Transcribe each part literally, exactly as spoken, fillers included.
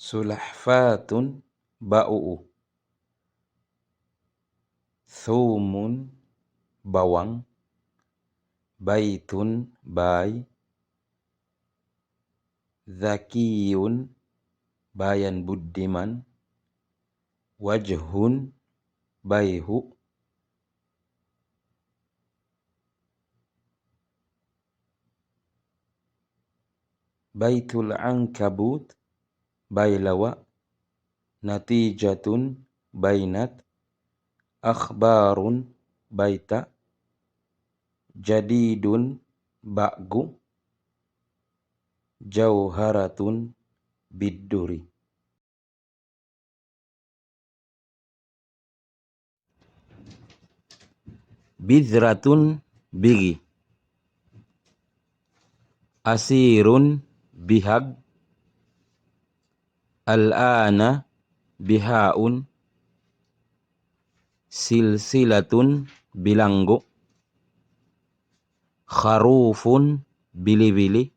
سلحفاة, bauu. ثوم, bawang. بيت, bay. ذكي, bayan buddiman. وجه, bayhu'. بيت العنكبوت, bay lawa'. نتيجة, baynat. أخبار, bayta'. جديد, ba'gu. جوهرة, bidduri. بذرة, bigi. أسير, bihag. الآن, bihaun. سلسلة, bilanggu'. خروف, bili-bili.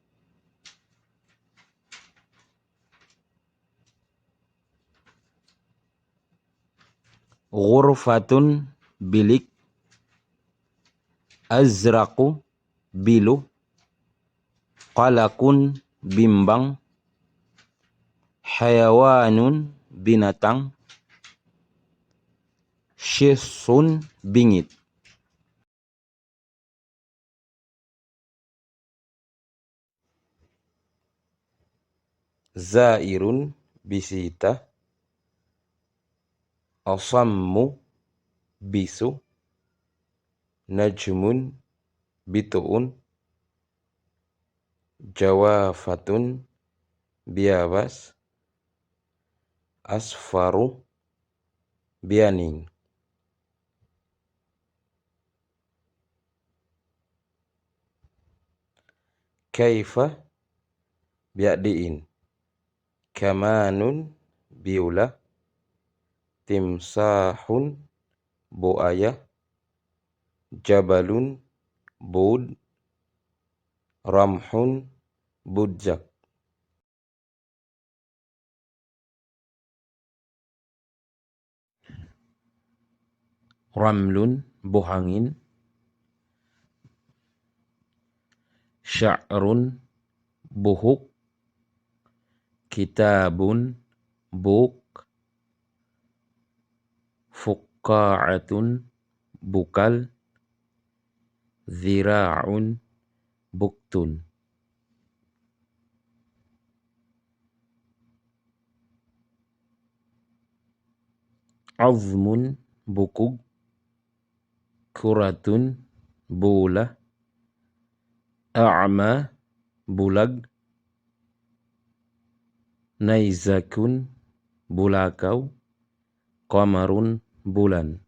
غرفة, bilik. أزرق, bilu. قلق, bimbang. حيوان, binatang. شص, bingit. زائر, bisita. أصم, bisu. نجم, bituun. جوافة, biyabas. أصفر, biyaning. كيف, biya' diin. كمان, biyula. تمساح, buaya. جبل, būd. رمح, budjak. رمل, buhangin. شعر, buhuk. كتاب, buk. فقاعة, bukal. ذراع, buktun. عظم, bukug. كرة, bola. أعمى, bulag. نيزك, bulakaw. قمر, bulan.